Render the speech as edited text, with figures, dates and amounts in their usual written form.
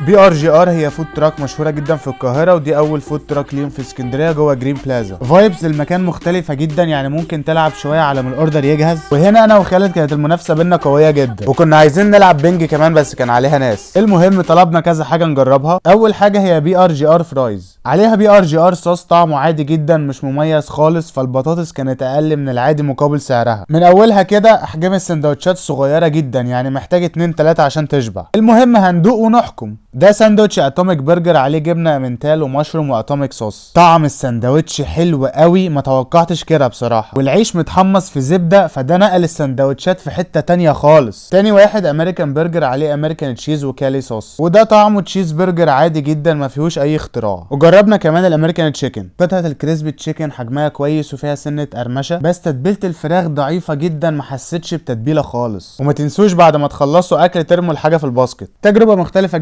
BRGR هي food truck مشهورة جدا في القاهره، ودي اول food truck ليهم في اسكندرية جوه جرين بلازا. vibes المكان مختلفة جدا، يعني ممكن تلعب شوية على ما ال order يجهز. وهنا انا وخالد كانت المنافسة بينا قوية جدا، وكنا عايزين نلعب ping كمان بس كان عليها ناس. المهم طلبنا كذا حاجة نجربها. اول حاجة هي BRGR fries، عليها BRGR sauce، طعمه عادي جدا مش مميز خالص، فالبطاطس كانت اقل من العادي مقابل سعرها. من اولها كده احجام السندوتشات صغيرة جدا، يعني محتاج 2 3 عشان تشبع. المهم هندوق ونحكم. ده ساندوتش atomic burger عليه جبنه امنتال و mushroom و atomic sauce. طعم الساندوتش حلو قوي، ما توقعتش كده بصراحه، والعيش متحمص في زبده، فده نقل السندوتشات في حتة تانية خالص. تاني واحد American burger عليه American cheese وكالي صوص، وده طعمه cheese burger عادي جدا ما فيهوش اي اختراع. وجربنا كمان ال American chicken، قطعه ال crispy chicken حجمها كويس وفيها سنة قرمشه، بس تتبيله الفراخ ضعيفة جدا، ما حسيتش بتتبيله خالص. وما تنسوش بعد ما تخلصوا اكل ترموا الحاجة في ال basket. تجربه مختلفة جدا.